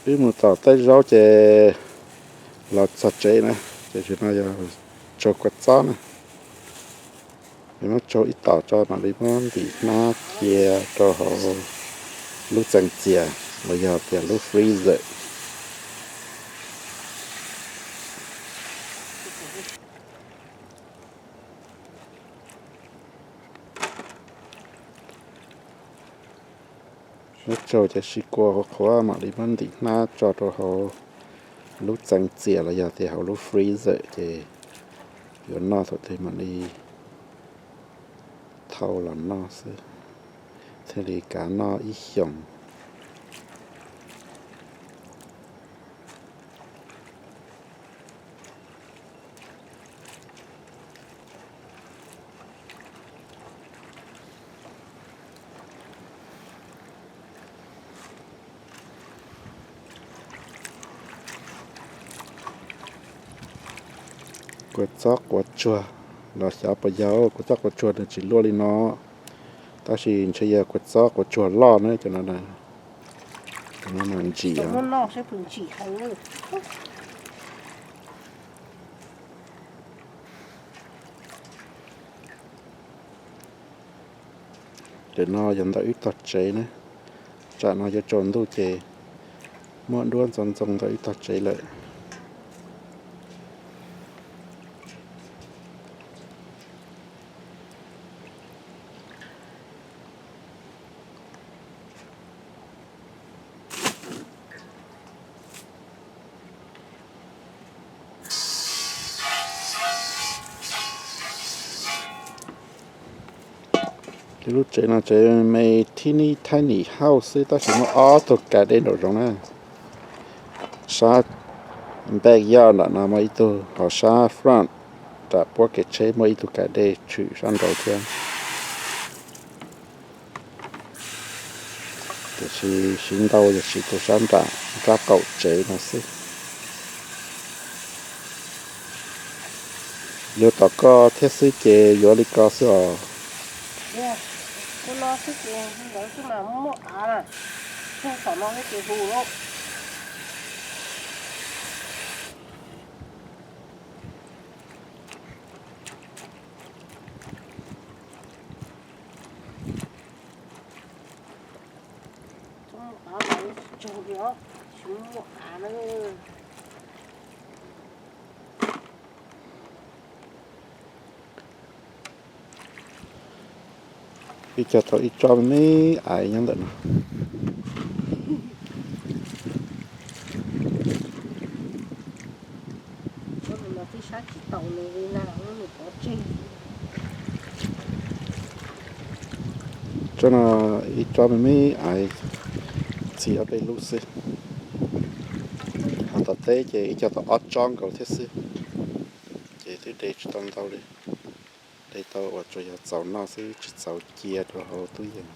Wb mus tom tej zaub ces los txog tsev na, ces tam sim no yog tsaug kua txob na. Muab tsaug ib tom tso mam li muab ntim hnab cia rau hauv lub txeev txias los yog tias lub freezer. Muab tsaug ces sib kua qhuav qhuav mam li muab ntim hnab tso rau hauv lub txeev txias los yog tias hauv lub freezer ces yuav noj thaum twg mam li thau los noj xwb, thiaj li kav noj ib xyoos. Kua txob quav tsuag los xyov puas yog kua txob quav tsuag nws tsis luaj li no, tab sis ntshe yog kua txob quav tsuag loj na cov no. Cov no mas ntsim os. Ntawm no yog ntawm wb tog tsev na, tsam no yuav tsaus ntuj ces muaj duab ntxoov ntxoo ntawm wb tog tsev lawm. Lub tsev no tsev me tiny tiny house xwb tab sis muaj ob tug kas dej nraum zoov na. Sab back yard nram no muaj ib tug, ho sab front nram puab kev tsheb muaj ib tug kas dej tshwm sab nraud thiab. Tiam sis siv ntau yog siv tus sab nram nrab qaum tsev no xwb. Yuav tom koj thiab xwb ces yuav li ko xwb os. Ib co tau ib tsob me me aiv nyob ntawm no. Tsob no ib tsob me me aiv, txi ob peb lub xwb. Ho tom teb ces ib co tau ob tsob nkaus thiab xwb, ces twb de tsis tau ntau li. De tau uas tsuas yog txaus noj xwb tsis txaus cia rau hauv tub yees.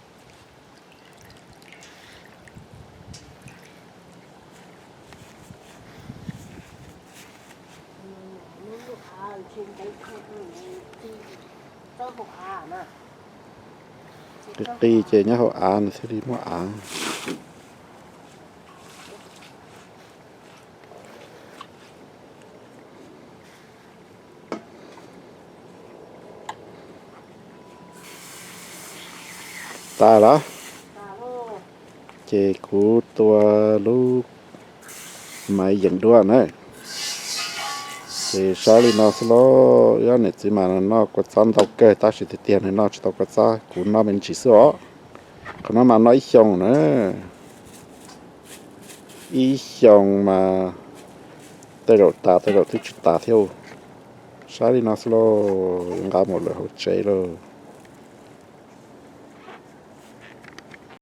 Qis qis ces nyob hauv av nws thiaj li muaj av. Tas lawm, ces kuv tua lub maiv yeem duab na. Ces saib li no xwb lauj, ob niam txiv mas noj kua txob ntau kawg tab sis tiag tiag nws noj tsis tau kua txob, kuv noj me ntsis xwb os. Qhov no mas noj ib xyoos na, ib xyoos mas tej zaum tas tej zaum twb tsis tas thiab. Saib li no xwb lauj, yuav nqa mus lawm hauv tsev lauj.